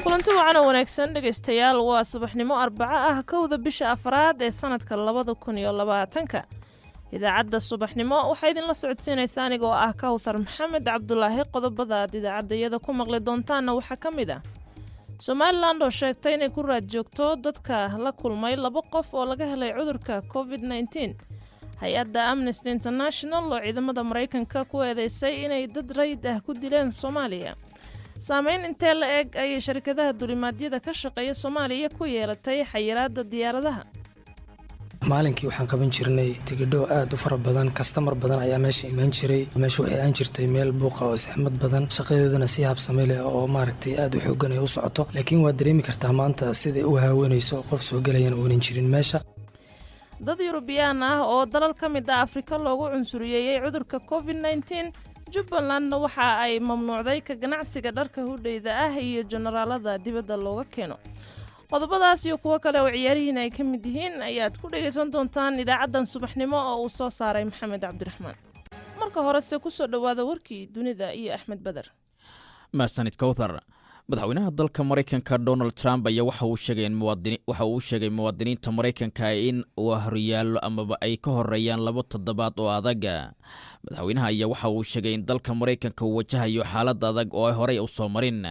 Kulanti wacan oo wanaagsan, dhegaystayaal. Waa subaxnimo Arbaco ah, 1-da bisha afraad ee sanadka 2020-ka. Idaacadda subaxnimo waxaa idinla socodsiinaysa anigoo ah Kawthar Maxamed Cabdulaahi. Qodobada aad idaacaddayada ku maqli doontaanna waxaa ka mid ah Somaliland oo sheegtay inay ku raad joogto dadka la kulmay laba qof oo laga helay cudurka COVID-19, hay-adda Amnesty International oo ciidamada Maraykanka ku eedeysay inay dad rayid ah ku dileen Soomaaliya, saameyn intee la eg ayay sharikadaha dulimaadyada ka shaqeeya Soomaaliya ku yeelatay xayiraadda diyaaradaha? Maalinkii waxaan qaban jirnay tigidho aad u fara badan. Customer badan ayaa meesha imaan jiray. Meesha waxay aan jirtay meel buuqa oo saxmad badan, shaqadeedana si habsame leh oo maaragtay aad u xoogan ay u socoto. Laakiin waad dareemi kartaa maanta siday u haawanayso, qof soo gelayana uunan jirin meesha. Dad Yurubiyaan ah oo dalal ka mid ah Afrika loogu cunsuriyeeyey cudurka COVID-19, Jubbalandna waxa ay mamnuucday ka ganacsiga dharka hudhayda ah iyo jenaraalada dibadda looga keeno. Qodobadaas iyo kuwo kale oo ciyaarihiin ay ka mid yihiin ayaad ku dhegaysan doontaan idaacaddan subaxnimo oo uu soo saaray Maxamed Cabdiraxmaan. Marka horese kusoo dhowaada warkii dunida iyo Axmed Beder. Mahadsanid, Kowthar. Madaxweynaha dalka Maraykanka Donald Trump ayaa waxa uu sheegay muwaadiniinta Maraykanka in uu horyaallo amaba ay ka horeeyaan 2 toddobaad oo adag. Madaxweynaha ayaa waxa uu sheegay in dalka Maraykanka uu wajahayo xaalad adag oo ay horey u soo marin.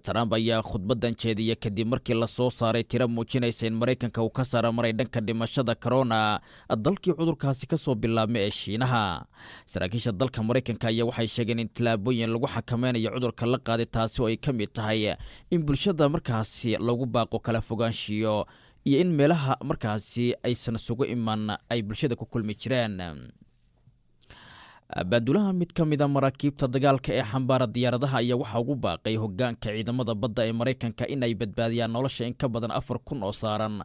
Trump ayaa khudbaddan jeediya kadib markii la soo saaray tiro muujinaysa in Maraykanka uu ka saara maray dhanka dhimashada corona dalkii cudurkaasi ka soo bilaabmay ee Shiinaha. Saraakiisha dalka Maraykanka ayaa waxay sheegeen in tallaabooyin lagu xakameynayo cudurka la qaaday, taasi oo ay ka mid tahay in bulshada markaasi lagu baaqo kala fogaanshiyo iyo in meelaha markaasi aysan isugu iman ay bulshada ku kulmi jireen. Baandulaha mid ka mida maraakiibta dagaalka ee xambaara diyaaradaha ayaa waxaa ugu baaqay hogaanka ciidamada badda ee Maraykanka in ay badbaadiyaan nolosha in ka badan 4000 oo saaran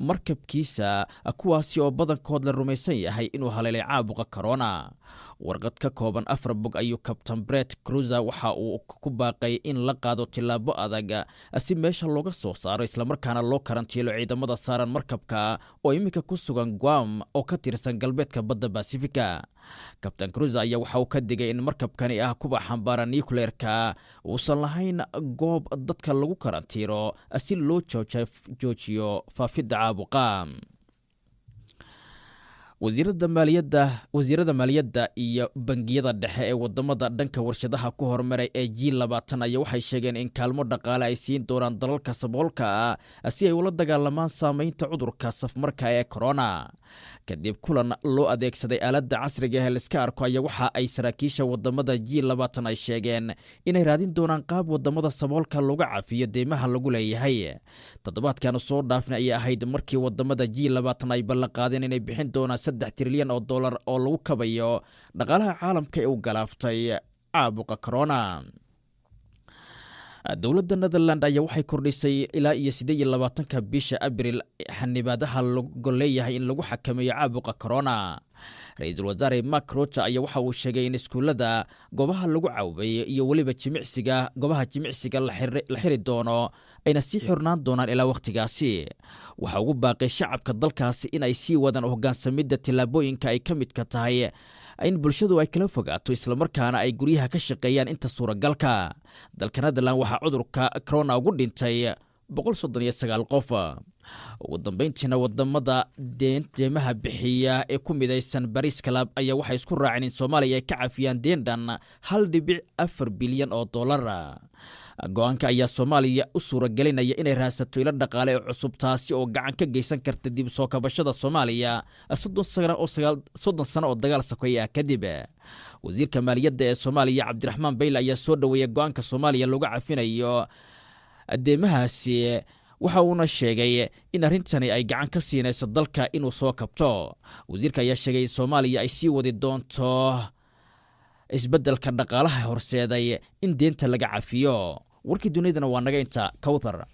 markabkiisa, kuwaasi oo badankood la rumaysan yahay inuu haleelay caabuqa corona. Warqad ka kooban afar bog ayuu Kabtan Bret Cruiser waxa uu ku baaqay in la qaado tillaabo adag si meesha looga soo saaro, islamarkaana loo karantiilo ciidamada saaran markabka oo iminka ku sugan Guam oo ka tirsan galbeedka badda Basifika. Kabtan Cruiser ayaa waxa uu ka digay in markabkani ah kuwa xambaara nucleerka uusan lahayn goob dadka lagu karantiiro si loo joojiyo faafidda caabuqa. Wasiirada maaliyadda iyo bangiyada dhexe ee wadamada dhanka warshadaha ku horumaray ee G20 ayaa waxay sheegeen in kaalmo dhaqaale ay siin doonaan dalalka saboolka ah si ay ula dagaalamaan saameynta cudurka safmarka ee corona. Kadib kulan loo adeegsaday aaladda casriga ee laiska arko ayaa waxa ay saraakiisha wadamada G20 ay sheegeen inay raadin doonaan qaab wadamada saboolka looga cafiyo deymaha lagu leeyahay. Toddobaadkan soo dhaafna ayay ahayd markii wadamada G20 ay ballanqaadeen inay bixin doonaan $3 trilyan oo lagu kabayo dhaqaalaha caalamka ee u galaaftay caabuqa corona. Dowladda Netherland ayaa waxay kordhisay ilaa iyo 28-ka bisha Abril xanibaadaha lago leeyahay in lagu xakameeyo caabuqa corona. Ra-iisul wasaare Mark Rutte ayaa waxa uu sheegay in iskuullada, goobaha lagu caweeyo iyo weliba jimicsiga, goobaha jimicsiga la xiri doono, ayna sii xirnaan doonaan ilaa wakhtigaasi. Waxa ugu baaqay shacabka dalkaasi in ay sii wadaan hoggaansamidda tillaabooyinka ay ka midka tahay in bulshadu ay kala fogaato, islamarkaana ay guryaha ka shaqeeyaan inta suuragalka. Dalka Netherland waxaa cudurka corona ugu dhintay 139 qof. Ugu dambeyntiina, wadamada deemaha bixiya ee ku midaysan Paris Club ayaa waxay isku raaceen in Soomaaliya ay ka cafiyaan deen dhan 1.4 bilyan oo dollara. Go-aanka ayaa Soomaaliya u suuragelinaya inay raadsato ilo dhaqaale oo cusub, taasi oo gacan ka geysan karta dib soo kabashada Soomaaliya 30 sano oo dagaal sokeeye ah kadib. Wasiirka maaliyadda ee Soomaaliya, Cabdiraxmaan Bayle, ayaa soo dhoweeyay go-aanka Soomaaliya looga cafinayo deemahaasi, waxa uuna sheegay in arrintani ay gacan ka siinayso dalka inuu soo kabto. Wasiirka ayaa sheegay in Soomaaliya ay sii wadi doonto isbeddelka dhaqaalaha horseeday in deenta laga cafiyo. Warkii dunidana waa naga inta, Kowthar.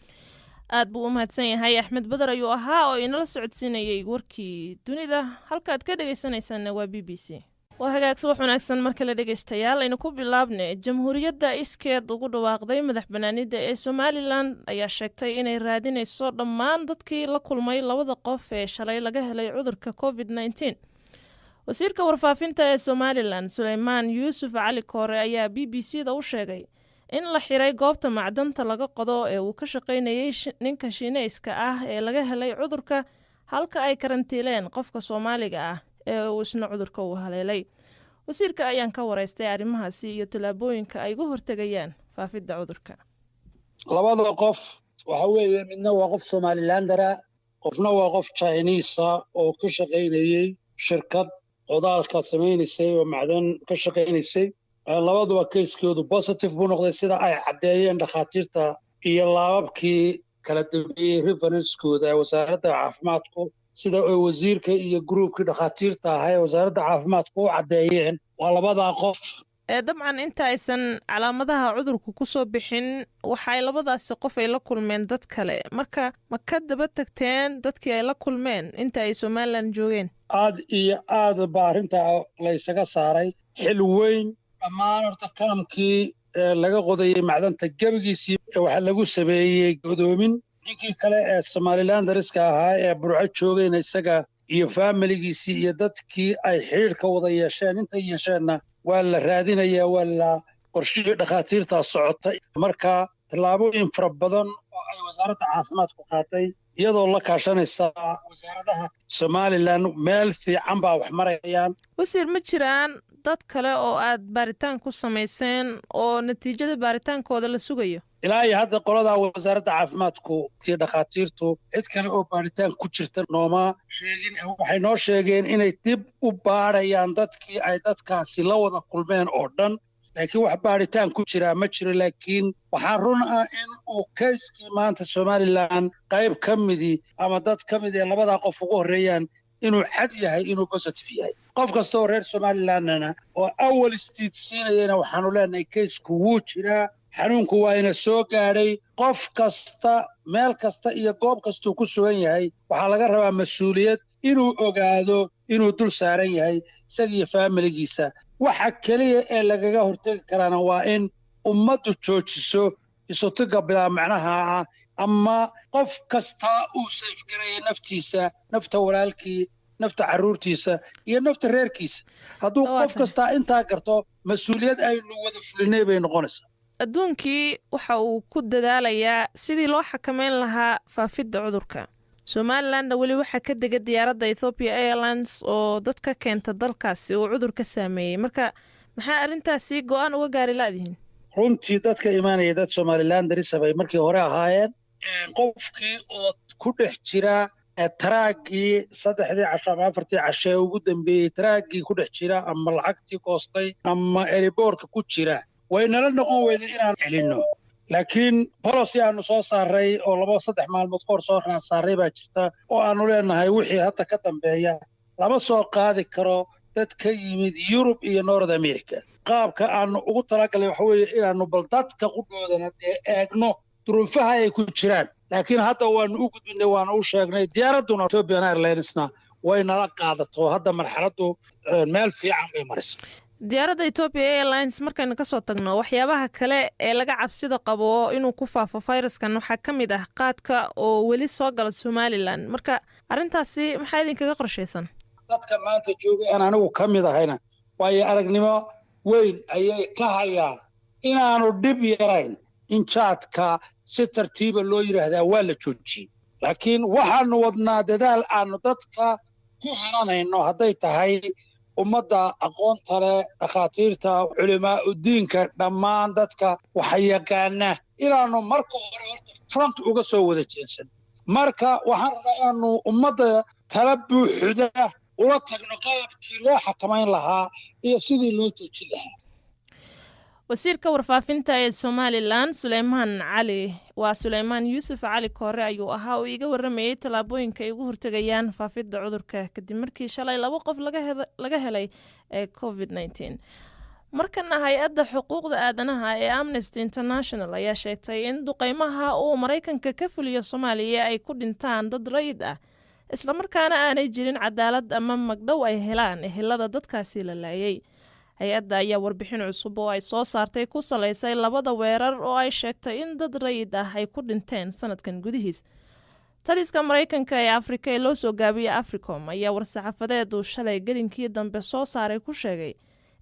Aad buu u mahadsan yahay. Axmed Beder ayuu ahaa oo inala socodsiinayay warkii dunida. Halkaad ka dhegaysanaysaanna waa BBC. Waa hagaag, subax wanaagsan mar kale, dhegaystayaal. Aynu ku bilaabne, jamhuuriyadda iskeed ugu dhawaaqday madax banaanida ee Somaliland ayaa sheegtay inay raadinayso dhammaan dadkii la kulmay labada qof ee shalay laga helay cudurka COVID-19. Wasiirka warfaafinta ee Somaliland, Suleymaan Yuusuf Cali Koore, ayaa BBC da u sheegay In la xiray goobta macdanta laga qodo ee uu ka shaqaynayey ninka Shiineyska ah ee laga helay cudurka, halka ay karantiileen qofka Soomaaliga ah ee uu isna cudurka uu haleelay. Wasiirka ayaan ka wareystay arrimahaasi iyo tallaabooyinka ay uga hortegayaan faafidda cudurka. Labada qof waxa weeye, midna waa qof Somalilander ah, qofna waa qof Chinese ah oo ka shaqaynayey shirkad qodaalka samaynaysay oo macdan ka shaqaynaysay. Labaduba case-koodu positive buu noqday, sida ay caddeeyeen dhakhaatiirta iyo lababkii kala dambeeyey reference-kooda ee Wasaaradda Caafimaadku. Sida ay wasiirka iyo group-kii dhakhaatiirta ahaa ee Wasaaradda Caafimaadku u caddeeyeen, waa labadaa qof. Dabcan, inta aysan calaamadaha cudurku ku soo bixin, waxay labadaasi qof ay la kulmeen dad kale. Marka ma ka daba tagteen dadkii ay la kulmeen inta ay Somaliland joogeen? Aad iyo aad baa arrintaa laysaga saaray xil weyn. Dhammaan horta kaamkii laga qodayey macdanta gebigiisii waxaa lagu sameeyey godoomin. Ninkii kale ee Somalilanders-ka ahaa ee Burco joogayna, isaga iyo family-giisii iyo dadkii ay xidhiidhka wada yeesheen intay yeesheenna waa la raadinayaa, waa la qorshihii dhakhaatiirtaa socotay. Marka tallaabooyin fara badan oo ay Wasaaradda Caafimaadku qaatay iyadoo la kaashanaysa wasaaradaha Somaliland, meel fiican baa wax marayaan. Wasiir, ma jiraan dad kale oo aad baaritaan ku samayseen oo natiijada baaritaankooda la sugayo? Ilaa iyo hadda qoladaa Wasaaradda Caafimaadku iyo dhakhaatiirtu cid kale oo baaritaan ku jirta nooma sheegin. Waxay noo sheegeen inay dib u baadhayaan dadkii ay dadkaasi la wada kulmeen oo dhan, laakiin wax baadhitaan ku jiraa ma jiro. Laakiin waxaa run ah in uu case-kii maanta Somaliland qayb ka midii ama dad ka mid ee labadaa qof ugu horreeyaan inuu cad yahay inuu positive yahay. Qof kasta oo reer Somalilandna oo awal istiidsiinayana waxaanu leenahay, case-ku wuu jiraa, xanuunku waa ina soo gaadhay. Qof kasta, meel kasta iyo goob kastuu ku sugan yahay, waxaa laga rabaa mas-uuliyad inuu ogaado inuu dul saaran yahay isaga iyo family-giisa. Waxa keliya ee lagaga hortegi karaana waa in ummaddu joojiso isutiga bilaa macnaha ah, ama qof kasta uu save-gareeya naftiisa, nafta walaalkii, nafta carruurtiisa iyo nafta reerkiisa. Hadduu qof kastaa intaa garto, mas-uuliyad aynu wada fulinay bay noqonaysaa. Adduunkii waxa uu ku dadaalayaa sidii loo xakameyn lahaa faafidda cudurka. Somalilandna weli waxaa ka dega diyaaradda Ethiopia Airlines oo dad ka keenta dalkaasi uu cudur ka saameeyey. Marka maxaa arrintaasi go-aan uga gaari la'dihiin? Runtii dadka imaanaya dad Somalilanders ah bay markii hore ahaayeen. Qofkii oo ku dhex jira track-gii 3dii casho ama 4tii cashe ee ugu dambeeyey, track-gii ku dhex jira ama lacagtii goostay ama airport-ka ku jira, waynala noqon weyday inaan celinno. Laakiin policy aanu soo saaray oo 2-3 maalmood kahor soo saaray baa jirta oo aanu leenahay wixii hadda ka dambeeya lama soo qaadi karo dad ka yimid Yurub iyo North America. Qaabka aanu ugu talagalay waxa weeye inaannu bal dadka qudhoodana dee eegno duruufaha ay ku jiraan. Laakiin hadda waanu u gudbinay, waanu u sheegnay. Diyaaradduna, Ethiopian Airlinesna, way nala qaadato. Hadda marxaladdu meel fiican bay maraysa. Diyaaradda Ethiopia Airlines markaynu kasoo tagno, waxyaabaha kale ee laga cabsida qabo inuu ku faafo fayraskan waxaa ka mid ah qaadka oo weli soo gala Somaliland. Marka arrintaasi maxaa idinkaga qorshaysan? Dadka maanta joogay aan anigu ka mid ahayna waayo aragnimo weyn ayay ka hayaan inaanu dhib yarayn in jaadka si tartiiba loo yidhaahdaa waa la joojiyey. Laakiin waxaanu wadnaa dadaal aanu dadka ku haranayno, hadday tahay ummadda aqoonta leh, dhakhaatiirta, culimaa udiinka, dhammaan dadka waxa yaqaana, inaannu marka hore horta front uga soo wada jeensan. Marka waxaan rabnaa inaannu ummadda tala buuxda ula tagno qaabkii loo xakamayn lahaa iyo sidii loo joojin lahaa. Wasiirka warfaafinta ee Somaliland, Suleymaan Cali, waa Suleymaan Yuusuf Cali Koore ayuu ahaa oo iiga waramayey tallaabooyinka ay ugu hortegayaan faafidda cudurka kadib markii shalay laba qof laga helay ee COVID-19. Markana, hay-adda xuquuqda aadanaha ee Amnesty International ayaa sheegtay in duqeymaha uu Maraykanka ka fuliyo Soomaaliya ay ku dhintaan dad rayid ah, islamarkaana aanay jirin cadaalad ama magdhow ay helaan ehelada dadkaasi la laayay. Hay-adda ayaa warbixin cusub oo ay soo saartay ku salaysay labada weerar oo ay sheegtay in dad rayid ah ay ku dhinteen sanadkan gudihiis. Taliska Maraykanka ee Afrika ee loo soo gaabiyey AFRICOM ayaa war-saxaafadeed uu shalay gelinkii dambe soo saaray ku sheegay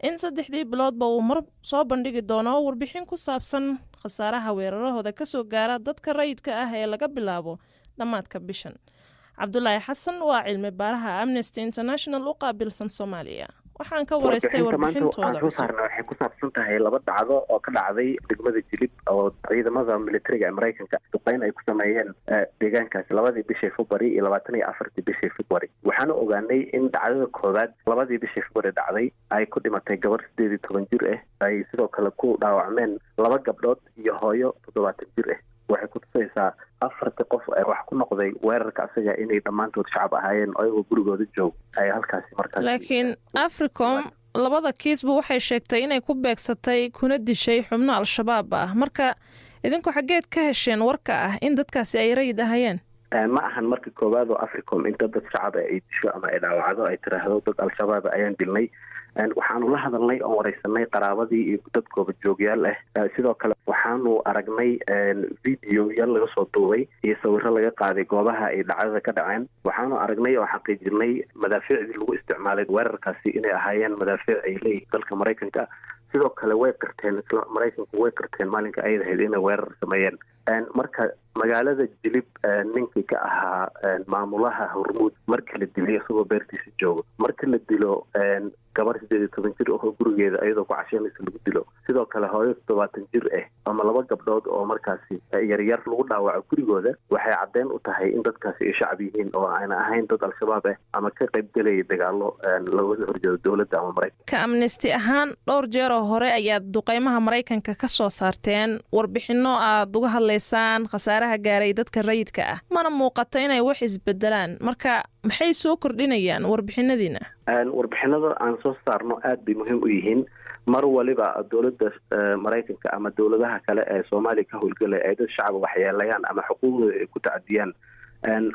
In 3dii biloodba uu mar soo bandhigi doono warbixin ku saabsan khasaaraha weerarahooda kasoo gaara dadka rayidka ah ee laga bilaabo dhammaadka bishan. Cabdulaahi Xasan waa cilmi baaraha Amnesty International u qaabilsan Soomaaliya. Waxaan ka waraystay warbixintooda. Aan soo saarna waxay ku saabsan tahay laba dhacdo oo ka dhacday degmada Jilib oo ciidamada militariga ee Maraykanka duqeyn ay ku sameeyeen deegaankaasi 2dii bishii February iyo 24tii bishii February. Waxaana ogaanay in dhacdada koowaad 2dii bishii February dhacday ay ku dhimatay gabar 18 jir ah, ay sidoo kale ku dhaawacmeen laba gabdhood iyo hooyo 70 jir ah. Waxay ku tusaysaa afartii qof ee wax ku noqday weerarka asaga inay dhammaantood shacab ahaayeen, ayagoo gurigooda joog ay halkaasi markaas. Laakiin Africom labada kiisba waxay sheegtay inay ku beegsatay kuna dishay xubno Al-Shabaab ah. Marka idinku xaggeed ka hesheen warka ah in dadkaasi ay rayid ahayeen? Ma ahan marka koowaad oo Africom inta dad shacaba ay disho ama ay dhaawacdo ay tiraahdo dad Al-Shabaab ayaan dilnay. Waxaanu la hadalnay oon wareysanay qaraabadii iyo dad gooba joogyaal ah. Sidoo kale waxaanu aragnay videoyaal laga soo duubay iyo sawiro laga qaaday goobaha ay dhacdada ka dhaceen. Waxaanu aragnay oo xaqiijinay madaafiicdii lagu isticmaalay weerarkaasi inay ahaayeen madaafiic ay leeyihin dalka Maraykanka. Sidoo kale way qirteen, isla Maraykanku way qirteen maalinka ay ahayd inay weerar sameeyeen. Marka magaalada Jilib ninkii ka ahaa maamulaha Hormuud marka la dilay isagoo beertiisa joogo, marka la dilo gabar 18 jir oo gurigeeda iyadoo ku casheynaysa lagu dilo, sidoo kale hooyo 70 jir ah ama laba gabdhood oo markaasi yaryar lagu dhaawaco gurigooda, waxay caddeyn u tahay in dadkaasi ay shacab yihiin oo ayna ahayn dad Al-Shabaab ah ama ka qaybgelaya dagaalo looga horjeedo dowladda ama Maraykanka. Ka Amnesty ahaan, dhowr jeer oo hore ayaad duqeymaha Maraykanka ka soo saarteen warbixinno aad uga hadlaysaan khasaaraha gaaray dadka rayidka ah, mana muuqato inay wax isbedelaan. Marka maxay soo kordhinayaan warbixinadiina? Warbixinada aan soo saarno aada bay muhiim u yihiin. Mar waliba dowladda Maraykanka ama dowladaha kale ee Soomaaliya ka howlgelaya ay dad shacaba waxyeelayaan ama xuquuqdooda ay ku tacadiyaan,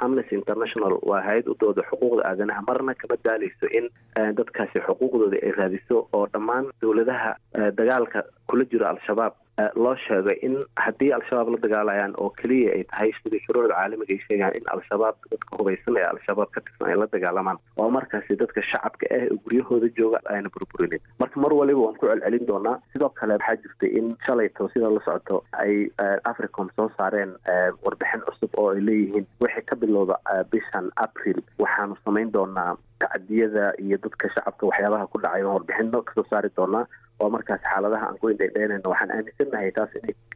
Amnesty International waa hay-ad u dooda xuquuqda aadanaha, marna kama daaleyso in dadkaasi xuquuqdooda ay raadiso oo dhammaan dowladaha dagaalka kula jiro Al-Shabaab loo sheego in haddii Al-Shabaab la dagaalayaan oo keliya ay tahay sidii shuruucda caalamiga ay sheegaan in Al-Shabaab, dadka hubaysan ee Al-Shabaab ka tirsan, ay la dagaalamaan oo markaasi dadka shacabka ah ee guryahooda jooga ayna burburinin. Marka mar waliba waan ku celcelin doonaa. Sidoo kale waxaa jirtay in shalayto, sida la socoto, ay Africom soo saareen warbixin cusub oo ay leeyihiin wixii ka bilowda bishan April waxaanu samayn doonaa tacadiyada iyo dadka shacabka waxyaabaha ku dhacay baan warbixino kasoo saari doonaa oo markaas xaaladaha aan ku indhaydhaynayno. Waxaan aaminsannahay taas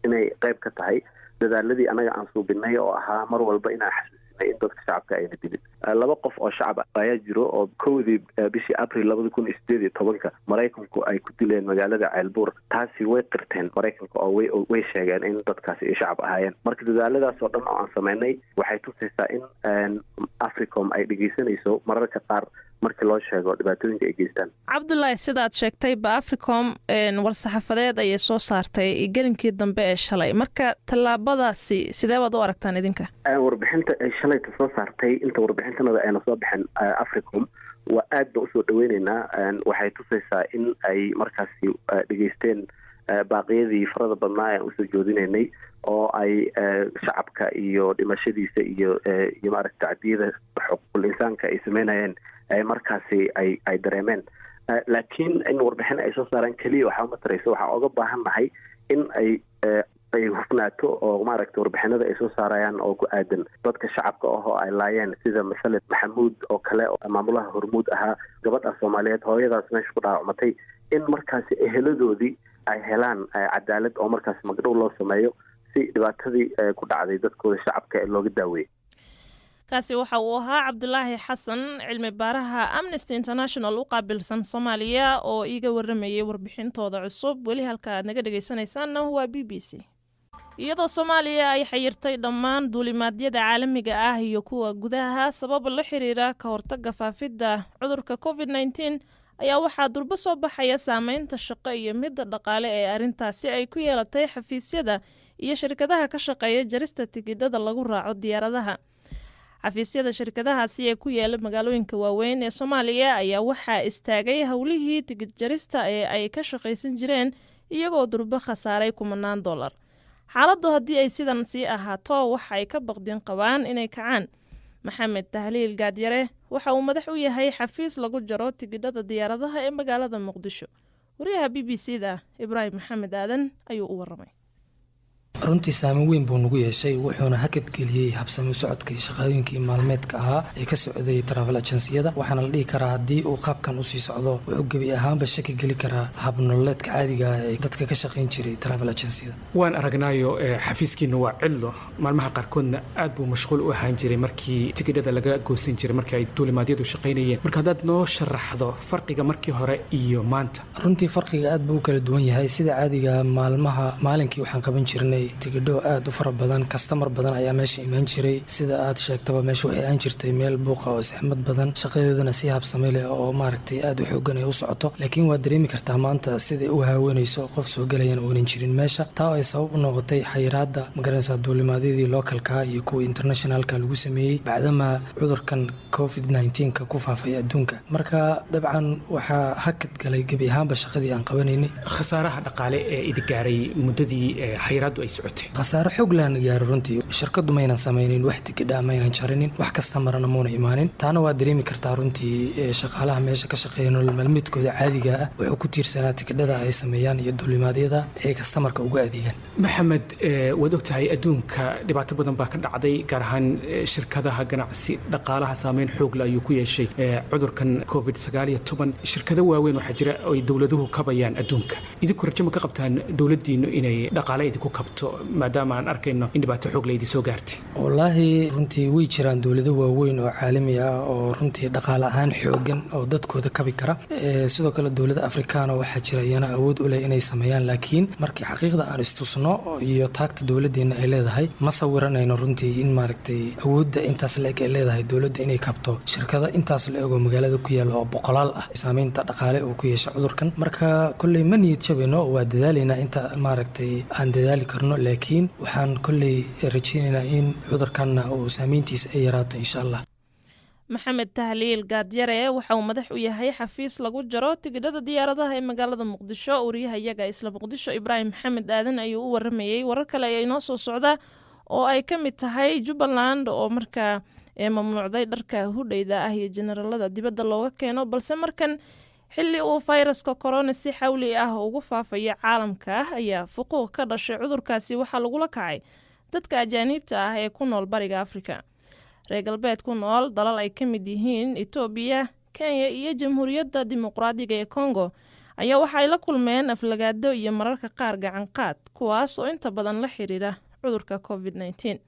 inay qayb ka tahay dadaaladii anaga aan suubinay oo ahaa mar walba inaan xasuusinay in dadka shacabka ayna dilin. Laba qof oo shacab ayaa jiro oo 1dii bishii April 2018-ka Maraykanku ay ku dileen magaalada Ceelbuur. Taasi way qirteen Maraykanka oo way sheegeen in dadkaasi ay shacab ahaayeen. Marka dadaaladaas oo dhan oo aan sameynay waxay tusaysaa in Africom ay dhegeysanayso mararka qaar markii loo sheego dhibaatooyinka ay geystaan. Cabdulaahi, sidaad sheegtay ba, Africom war-saxaafadeed ayay soo saartay gelinkii dambe ee shalay. Marka tallaabadaasi sidee baad u aragtaan idinka? Warbixinta ay shalayta soo saartay, inta warbixintanada ayna soo bixin Africom, waa aad baan usoo dhaweyneynaa. Waxay tusaysaa in ay markaasi dhegeysteen baaqiyadii farada badnaa ee aan usoo joodinaynay oo ay shacabka iyo dhimashadiisa iyo maaragta tacdiyada xuquuqul insaanka ay sameynayeen ay markaasi ay dareemeen. Laakiin in warbixin ay soo saaraan keliya waxaa mataraysa, waxaa oga baahan nahay in ay hufnaato oo maaragta warbixinada ay soo saarayaan oo ku aadan dadka shacabka ah oo ay laayeen, sida masalan Maxamuud oo kale oo maamulaha Hormuud ahaa, gabadha Soomaaliyeed, hooyadaas meesha ku dhaawacmatay, in markaasi eheladoodii ay helaan cadaalad oo markaasi magdhow loo sameeyo si dhibaatadii ku dhacday dadkooda shacabka ee looga daaweeyey. Kaasi waxa uu ahaa Cabdulaahi Xasan, cilmi baaraha Amnesty International u qaabilsan Soomaaliya, oo iiga waramayay warbixintooda cusub. Weli halka aad naga dhegaysanaysaanna waa BBC. Iyadoo Soomaaliya ay xayirtay dhammaan duulimaadyada caalamiga ah iyo kuwa gudaha sabab la xiriira ka hortaga faafidda cudurka COVID-19, ayaa waxaa durbo soo baxaya saameynta shaqo iyo midda dhaqaale ee arrintaasi ay ku yeelatay xafiisyada iyo shirkadaha ka shaqeeya jarista tigidhada lagu raaco diyaaradaha. Xafiisyada shirkadahaasi ee ku yaala magaalooyinka waaweyn ee Soomaaliya ayaa waxaa istaagay howlihii tigid jarista ee ay ka shaqaysan jireen, iyagoo durbo khasaaray kumanaan dollar. Xaaladdu haddii ay sidan sii ahaato, waxa ay ka baqdin qabaan inay kacaan. Maxamed Tahliil Gaadyare waxa uu madax u yahay xafiis lagu jaro tigidhada diyaaradaha ee magaalada Muqdisho. Wariyaha BBC da Ibraahim Maxamed Aadan ayuu u waramay. Runtii saameyn weyn buu nagu yeeshay, wuxuuna hakad geliyey habsami socodka iyo shaqooyinkii maalmeedka ahaa ee ka socday travel agencyyada. Waxaana la dhihi karaa, haddii uu qaabkan usii socdo, wuxuu gebi ahaanba shaki geli karaa hab nololeedka caadiga ah ee dadka ka shaqayn jiray travel agencyyada. Waan aragnaayo, xafiiskiina waa cidlo. Maalmaha qaarkoodna aad buu mashquul u ahaan jiray markii tigidhada laga goosan jiray, markii ay duulimaadyadu shaqaynayeen. Marka haddaad noo sharaxdo farqiga markii hore iyo maanta. Runtii farqiga aad buu u kala duwan yahay. Sida caadiga, maalmaha maalinkii waxaan qaban jirnay tigidho aad u fara badan, customer badan ayaa meesha imaan jiray. Sida aad sheegtaba, meesha waxay aan jirtay meel buuqa oo saxmad badan, shaqadeedana si habsame leh oo maaragtay aad u xoogan ay u socoto. Laakiin waad dareemi kartaa maanta siday u haawanayso, qof soo gelayana uunan jirin meesha. Taa ay sabab u noqotay xayiraadda, magaranaysaa, duulimaadyadii localka iyo kuwa internationalka lagu sameeyey bacdama cudurkan COVID 19-ka ku faafay adduunka. Marka dabcan waxaa hakad galay gebi ahaanba shaqadii aan qabanaynay. Khasaaraha dhaqaale ee idi gaaray muddadii xayiraaddu ay socotay? Khasaare xoog lehna gaaro. Runtii shirkadu maynan samaynin wax tigidha, maynan jarinin wax kasta, marana muuna imaanin. Taana waa dareemi kartaa. Runtii shaqaalaha meesha ka shaqeeya nolol maalmeedkooda caadiga ah wuxuu ku tiirsanaa tikidhada ay sameeyaan iyo duulimaadyada ay customerka uga adeegaan. Maxamed, waad ogtahay adduunka dhibaato badan baa ka dhacday, gaar ahaan shirkadaha ganacsi. Dhaqaalaha saameyn xoog leh ayuu ku yeeshay cudurkan COVID-19. Shirkado waaweyn waxaa jira ay dowladuhu kabayaan adduunka. Idinku rajo ma ka qabtaan dowladdiinu inay dhaqaale idinku kabto, maadaama aan arkayno in dhibaato xoog leh idin soo gaartay? Wallaahi, runtii way jiraan dowlado waaweyn oo caalami ah oo runtii dhaqaale ahaan xoogan oo dadkooda kabi kara. Sidoo kale dowlada Afrikaana waxaa jira iyana awood u leh inay sameeyaan. Laakiin markii xaqiiqda aan istusno iyo taagta dowladdeena ay leedahay, ma sawiranayno runtii in maaragtay awoodda intaas la-eg ay leedahay dowladda inay kabto shirkada intaas la eg oo magaalada ku yaalla oo boqolaal ah, saameynta dhaqaale uu ku yeesha cudurkan. Marka kolley ma niyad jabayno, waa dadaalaynaa inta maaragtay aan dadaali karno. Laakiin waxaan kolley rajeynaynaa in cudurkanna uu saameyntiisa ay yaraato, insha Allah. Maxamed Tahliil Gaadyare waxa uu madax u yahay xafiis lagu jaro tigidhada diyaaradaha ee magaalada Muqdisho. Wariyaha iyaga isla Muqdisho, Ibraahim Maxamed Aadan, ayuu u waramayey. Warar kale ayaa inoo soo socda oo ay ka mid tahay Jubbaland oo markaa ee mamnuucday dharka hudhayda ah iyo generaalada dibadda looga keeno. Balse markan, xilli uu fayraska korona si xawli ah ugu faafaya caalamka, ayaa fuquuq ka dhashay cudurkaasi waxaa lagula kacay dadka ajaaniibta ah ee ku nool Bariga Afrika. Reer galbeed ku nool dalal ay ka mid yihiin Itoobiya, Kenya iyo Jamhuuriyadda Dimuqraadiga ee Kongo ayaa waxa ay la kulmeen aflagaado iyo mararka qaar gacanqaad, kuwaas oo inta badan la xiriira cudurka COVID-19.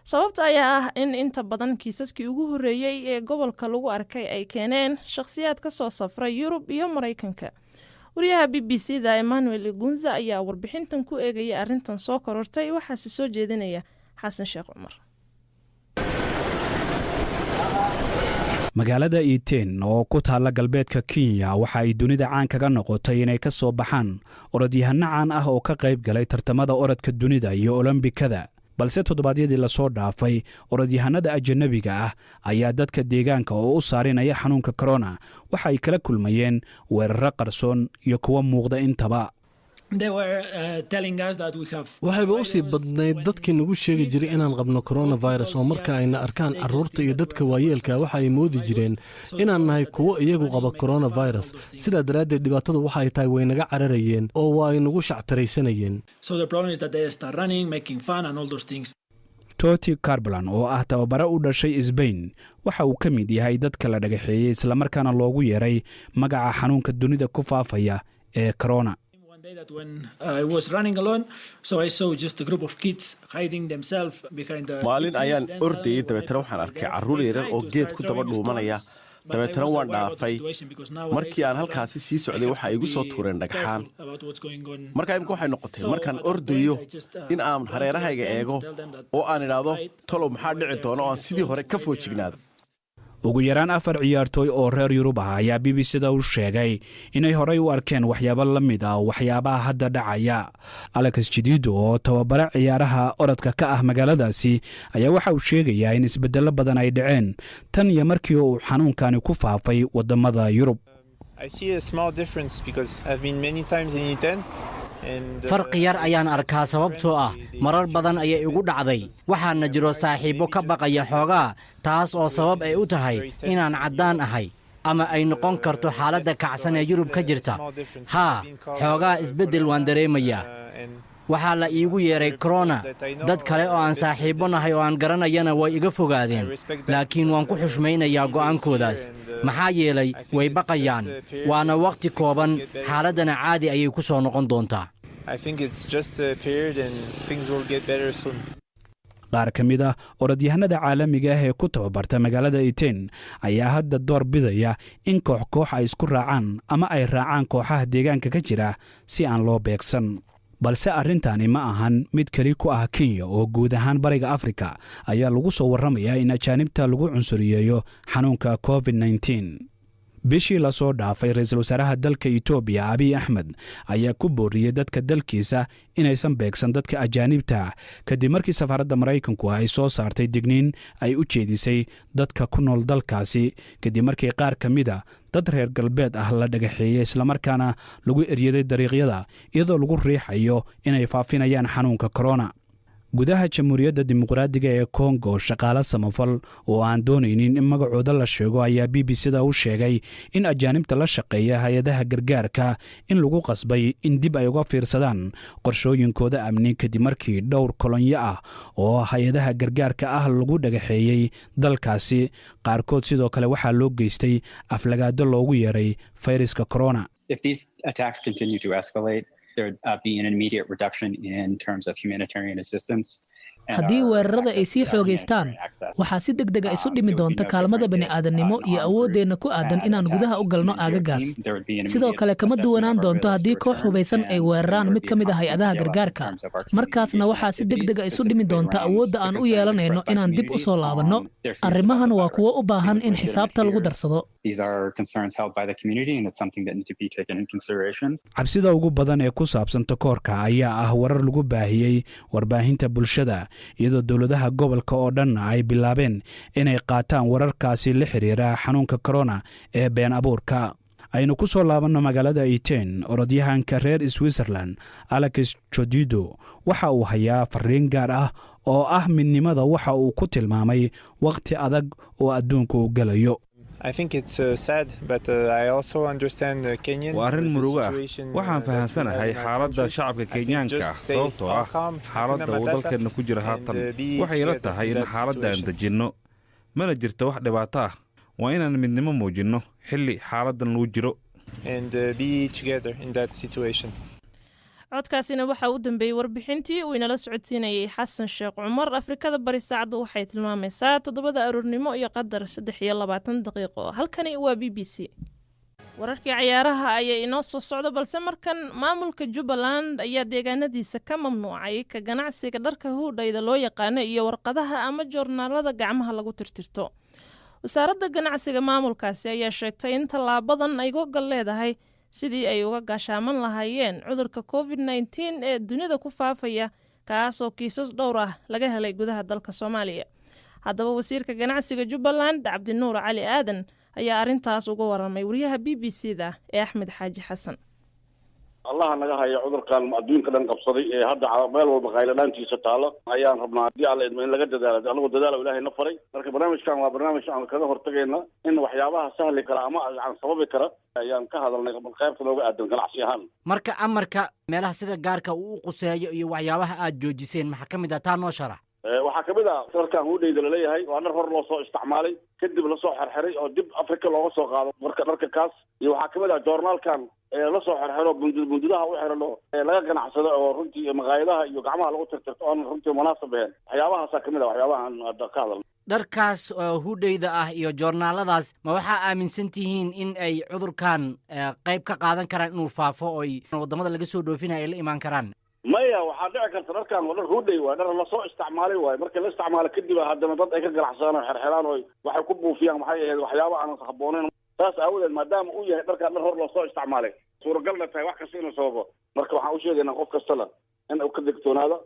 Sababta ayaa ah in inta badan kiisaskii ugu horreeyey ee gobolka lagu arkay ay keeneen shakhsiyaad ka soo safray Yurub iyo Maraykanka. Wariyaha BBC da Emmanuel Igunza ayaa warbixintan ku eegaya arrintan soo korortay, waxaase soo jeedinaya Xasan Sheekh Cumar. Magaalada Iten oo ku taalla galbeedka Kenya waxa ay dunida caan kaga noqotay inay ka soo baxaan orodyahanno caan ah oo ka qayb galay tartamada orodka dunida iyo Olombikada. Balse toddobaadyadii lasoo dhaafay, orodyahanada ajanabiga ah ayaa dadka deegaanka oo u saarinaya xanuunka korona waxa ay kala kulmayeen weerarro qarsoon iyo kuwo muuqda intaba. Waxayba u sii badnayd dadkii nagu sheegi jiray inaan qabno coronavirus, oo marka ayna arkaan carruurta iyo dadka waayeelka, waxa ay moodi jireen inaan nahay kuwo iyagu qaba coronavirus. Sidaa daraaddeed dhibaatadu waxa ay tahay way naga cararayeen oo waa ay nagu shactaraysanayeen. Toti Carblan oo ah tababare u dhashay Sbain waxa uu ka mid yahay dadka la dhagaxeeyey, islamarkaana loogu yeeray magaca xanuunka dunida ku faafaya ee corona. Maalin ayaan ordayey, dabeetana waxaan arkay carruur yaryar oo geed ku daba dhuumanaya. Dabeetana waan dhaafay. Markii aan halkaasi sii socday, waxaa igu soo tuureen dhagxaan. Markaa imika waxay noqotay markaan ordayo in aan hareerahayga eego oo aan idhaahdo, "Tolow maxaa dhici doona?" oo aan sidii hore ka foojignaado. Ugu yaraan afar ciyaartooy oo reer Yurub ah ayaa BBC da u sheegay inay horey u arkeen waxyaabo la mid ah waxyaabaha hadda dhacaya. Alex Jidido oo tababare ciyaaraha orodka ka ah magaaladaasi ayaa waxa uu sheegayaa in isbeddello badan ay dhaceen tan iyo markii uu xanuunkani ku faafay waddamada Yurub. Farqi yar ayaan arkaa, sababtoo ah marar badan ayay igu dhacday. Waxaana jiro saaxiibbo ka baqaya xoogaa, taas oo sabab ay u tahay inaan caddaan ahay. Ama ay noqon karto xaaladda kacsan ee Yurub ka jirta. Haa, xoogaa isbeddel waan dareemayaa. Waxaa la iigu yeedhay korona. Dad kale oo aan saaxiibbo nahay oo aan garanayana way iga fogaadeen, laakiin waan ku xushmaynayaa go'aankoodaas, maxaa yeelay way baqayaan. Waana wakhti kooban, xaaladdana caadi ayay ku soo noqon doontaa. I think it's just a period and things will get better soon. Qaar ka mid ah orodyahanada caalamiga ah ee ku tababarta magaalada Iten ayaa hadda door bidaya in koox koox ay isku raacaan ama ay raacaan kooxaha deegaanka ka jira si aan loo beegsan. Balse arrintani ma ahan mid keli ku ah Kenya, oo guud ahaan Bariga Afrika ayaa lagu soo warramayaa in ajaanibta lagu cunsuriyeeyo xanuunka COVID-19. Bishii lasoo dhaafay, ra-iisul wasaaraha dalka Itoobiya Abiy Axmed ayaa ku booriyey dadka dalkiisa inaysan beegsan dadka ajaanibta, kadib markii safaaradda Maraykanku ay soo saartay digniin ay u jeedisay dadka ku nool dalkaasi, kadib markii qaar ka mid ah dad reer galbeed ah la dhagaxeeyey, islamarkaana lagu eryaday dariiqyada, iyadoo lagu riixayo inay faafinayaan xanuunka korona. Gudaha Jamhuuriyadda Dimuqraadiga ee Kongo, shaqaale samafal oo aan doonaynin in magacooda la sheego ayaa BBC da u sheegay in ajaanibta la shaqeeya hay-adaha gargaarka in lagu qasbay in dib ay uga fiirsadaan qorshooyinkooda amni, kadib markii dhowr kolonyo ah oo hay-adaha gargaarka ah lagu dhagaxeeyey dalkaasi. Qaarkood sidoo kale waxaa loo geystay aflagaado loogu yeeray fayraska corona. If these attacks continue to escalate, there'd be an immediate reduction in terms of humanitarian assistance. Haddii weerarada ay sii xoogaystaan, waxaa si deg dega isu dhimi doonta kaalmada bani'aadannimo iyo awooddeenna ku aadan inaan gudaha u galno aagagaas. Sidoo kale, kama duwanaan doonto haddii koox hubaysan ay weeraraan mid ka mid ah hay-adaha gargaarka. Markaasna waxaa si deg dega isu dhimi doonta awoodda aan u yeelanayno inaan dib u soo laabanno. Arrimahan waa kuwo u baahan in xisaabta lagu darsado. These are concerns held by the community, and it's something that need to be taken in consideration. Cabsida ugu badan ee ku saabsan takoorka ayaa ah warar lagu baahiyey warbaahinta bulshada, iyadoo dowladaha gobolka oo dhan ay bilaabeen inay qaataan wararkaasi la xiriira xanuunka corona ee been abuurka. Aynu ku soo laabanno magaalada Iten. Orodyahanka reer Switzerland Alex Chodido waxa uu hayaa fariin gaar ah oo ah midnimada. Waxa uu ku tilmaamay wakhti adag oo adduunka uu gelayo. Waa arrin murugo ah. Waxaan fahamsanahay xaaladda shacabka Kenyaanka ah, sababtoo ah xaaladda uu dalkeenna ku jira haatan. Waxay ila tahay in xaaladda aan dejinno, mana jirto wax dhibaato ah. Waa inaan midnimo muujinno xilli xaaladdan lagu jiro. Codkaasina waxaa u dambeeyey warbixintii uu inala socodsiinayay Xasan Sheekh Cumar. Afrikada Bari saacaddu waxay tilmaamaysaa 7da aroornimo iyo qadar 23 daqiiqo. Halkani waa BBC. Wararkii cayaaraha ayaa inoo soo socda, balse markan maamulka Jubbaland ayaa deegaanadiisa ka mamnuucay ka ganacsiga dharka huudhayda loo yaqaano iyo warqadaha ama joornaalada gacmaha lagu tirtirto. Wasaaradda ganacsiga maamulkaasi ayaa sheegtay in tallaabadan ay gogol leedahay sidii ay uga gaashaaman lahaayeen cudurka COVID-19 ee dunida ku faafaya, kaasoo kiisas dhowr ah laga helay gudaha dalka Soomaaliya. Haddaba, wasiirka ganacsiga Jubbaland Cabdinuur Cali Aadan ayaa arrintaas uga waramay wariyaha BBC da ee Axmed Xaaji Xasan. Allaha naga haya cudurkan adduunka dhan qabsaday ee hadda meel walba qayladhaantiisa taalo. Ayaan rabnaa, haddii Alla idmo, in laga dadaalo. Anagu dadaalo Ilaahay na faray. Marka barnaamijkan waa barnaamij aan kaga hortagayna in waxyaabaha sahli kara ama aan sababi kara ayaan ka hadalnay, qaybta nooga aadan ganacsi ahaan. Marka amarka meelaha sida gaarka uu u quseeyo iyo waxyaabaha aad joojiseen maxaa ka mid ah? Taa noo sharax. Waxaa kamid ah dharkan huudhayda laleeyahay. Waa dhar hor loo soo isticmaalay, kadib lasoo xerxiray oo dib Africa looga soo qaado. Marka dharka kaas iyo waxaa kamid ah joornaalkan lasoo xerxiro, bundud bundudaha u xirano, laga ganacsado, oo runtii maqaayadaha iyo gacmaha lagu tirtirto, oon runtii munaasab ahayn. Waxyaabahaasaa kamid ah waxyaabahan hadda ka hadalna. Dharkaas oo hudhayda ah iyo joornaaladaas, ma waxaa aaminsan tihiin in ay cudurkan qayb ka qaadan karaan inuu faafo, oy waddamada laga soo dhoofinaya ay la imaan karaan? Maya, waxaa dhici karta dharkan waa dhar huudhay waay, dhar lasoo isticmaalay waay. Marka la isticmaalo kadib haddana dad ay ka ganacsadaan oo xerxeraan oo waxay ku buufiyaan, maxay ahayd, waxyaaba aanan habbooneyn. Saas aawadeed, maadaama uu yahay dharkaan dhar hor loosoo isticmaalay, suuragalna tahay wax kasta inuu sababo. Marka waxaan u sheegaynaa qof kastana in uu ka digtoonaado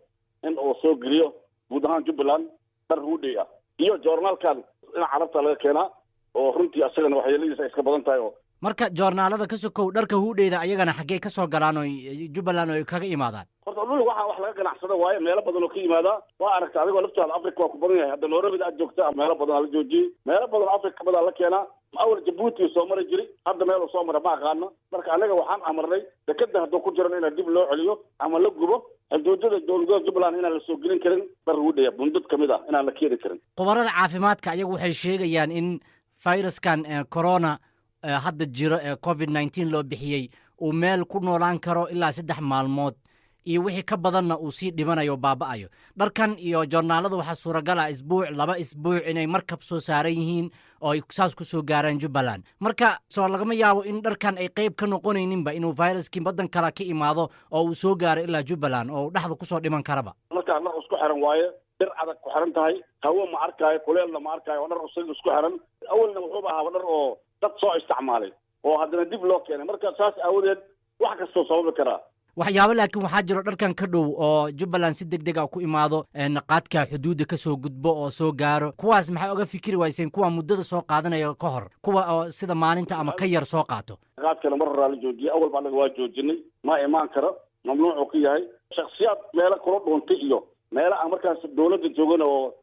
in uu soo geliyo guud ahaan Jubbaland dhar huudhay ah iyo joornaalkan dhinaca Carabta laga keenaa, oo runtii asagana waxyeeladiisa ay iska badan tahay oo Marka joornaalada ka sokow, dharka huudheyda ayagana xaggee ka soo galaan oo Jubbaland oo ay kaga imaadaan? Horta dhul waxaa wax laga ganacsada waaye, meelo badan oo ka yimaadaa waa aragta. Adigoo laftaada Africa waa ku badan yahay. Hadda Nairobida aad joogta, meelo badan aa la joojiyey, meelo badan oo Africa kamid aa la keenaa. Awal Jabuuti soo mari jiray, hadda meel uu soo mara ma aqaano. Marka anaga waxaan amarnay dekeda hadduu ku jiran inaa dib loo celiyo ama la gubo, xuduudada dowladada Jubbaland inaan la soo gelin karin dhar huudhaya bundad kamid ah inaan la keeni karin. Khubarada caafimaadka ayagu waxay sheegayaan in fayraskan corona hadda jiro ee COVID-19 loo bixiyey uu meel ku noolaan karo ilaa 3 maalmood iyo wixii ka badanna uu sii dhimanayo, baaba'ayo. Dharkan iyo joornaalada waxaa suuragal ah isbuuc, 2 isbuuc inay markab soo saaran yihiin oo ay saas ku soo gaaraan Jubbaland. Marka soo lagama yaabo in dharkan ay qayb ka noqonayninba inuu viruskii waddan kale ka imaado oo uu soo gaaro ilaa Jubbaland oo uu dhexda kusoo dhiman karaba? Markaa dhar isku xiran waaye, dhir adag ku xiran tahay, hawo ma arkaayo, kuleelna ma arkaayo, oo dhar isaga isku xiran. Awalna wuxuuba ahaaba dhar oo dad soo isticmaalay oo haddana dib loo keenay. Marka saas aawadeed wax kastoo sababi karaa. Waxyaabo laakiin waxaa jiro dharkan ka dhow oo Jubbaland si deg deg a ku imaado, qaadka xuduudda ka soo gudbo oo soo gaaro. Kuwaas maxay oga fikiri wayseen kuwa muddada soo qaadanaya ka hor, kuwa oo sida maalinta ama ka yar soo qaato? Qaadkana mar horaa la joojiyey. Awal ba annaga waa joojinay, ma imaan karo, mamnuucuu ka yahay. Shaksiyaad meelo kula dhuuntay iyo meelo aan markaas dowladda joogan oo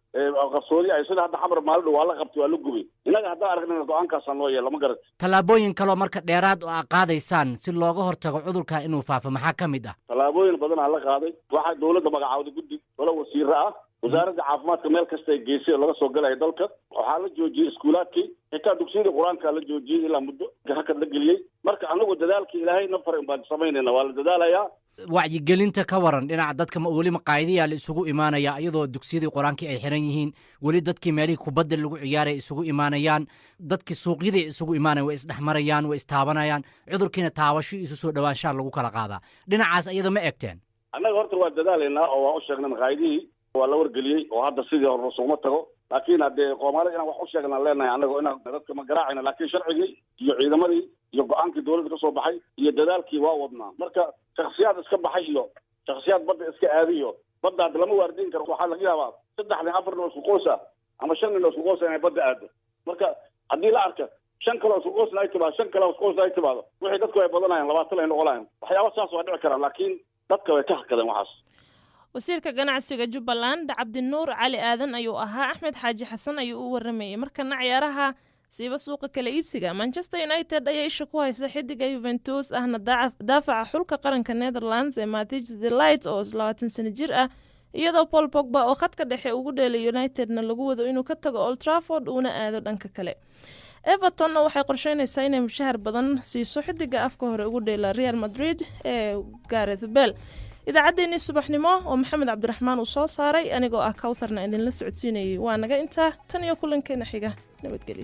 qarsoodi ay sida hadda Xamar maalin dhow waa la qabtay, waa la gubay. Innaga haddaan aragnana go-aankaasaan loo yeela, ma garat. Tallaabooyin kaloo marka dheeraad oo aad qaadaysaan si looga hortago cudurka inuu faafo maxaa ka mid ah? Tallaabooyin badan aa la qaaday. Waxaa dowladda magacaawday guddi golo wasiiro ah. Wasaaradda caafimaadka meel kasta ay geysay oo laga soo galaya dalka. Waxaa la joojiyey iskuulaadkii, xitaa dugsiyadii qur-aankaa la joojiyey ilaa muddo hakad la geliyey. Marka anagu dadaalkii Ilaahay na faray baan samaynayna, waa la dadaalayaa. Wacyigelinta ka waran dhinaca dadka? Ma weli maqaayadayaa la isugu imaanaya iyadoo dugsiyadii qur-aankii ay xiran yihiin? Weli dadkii meelihii kubadda lagu ciyaaraya isugu imaanayaan, dadkii suuqyadii isugu imaanayan, way isdhexmarayaan, way istaabanayaan, cudurkiina taabasho isu soo dhowaanshaa lagu kala qaadaa. Dhinacaas iyada ma egteen? Annaga horta waa dadaalaynaa oo waa u sheegnay maqaayadihii, waa la wargeliyey oo hadda sidii hore sugma tago. Laakiin haddee soomaalida inaan wax u sheegnaan leenahay annaga, inaan dadka ma garaacayna, laakiin sharcigii iyo ciidamadii iyo go-aankii dowladda ka soo baxay iyo dadaalkii waa wadnaa. Marka shaksiyaad iska baxay iyo shaksiyaad badda iska aadiyo, badda hadda lama waardiin karo. Waxaa laga yaabaa saddex nin, afar nin oo isku qoys ah ama shan nin oo isku qoys ah inay badda aado. Marka haddii la arka shan kale oo isku qoysna ay timaado, shan kale oo isku qoysna ay timaado, wixii dadku ay badanayaan, 20 ay noqonayaan. Waxyaaba saas waa dhici karaan, laakiin dadka way ka hakadeen waxaas. Wasiirka ganacsiga Jubbaland Cabdinuur Cali Aadan ayuu ahaa. Axmed Xaaji Xasan ayuu u waramayey. Markana ciyaaraha, siiba suuqa kala iibsiga. Manchester United ayaa isha ku haysa xidiga Juventus ahna daafaca xulka qaranka Netherlands ee Matthijs de Ligt oo 20 sano jir ah, iyadoo Paul Pogba oo khadka dhexe ugu dheelay Unitedna lagu wado inuu ka tago Old Trafford uuna aado dhanka kale. Evertonna waxay qorsheynaysaa inay mushahar badan siiso xidiga afka hore ugu dheela Real Madrid ee Gareth Bale. Idaacaddeenii subaxnimo oo Maxamed Cabdiraxmaan uu soo saaray, anigoo ah Kawtharna idinla socodsiinayay, waa naga intaa. Tan iyo kulankeena xiga, nabadgelyo.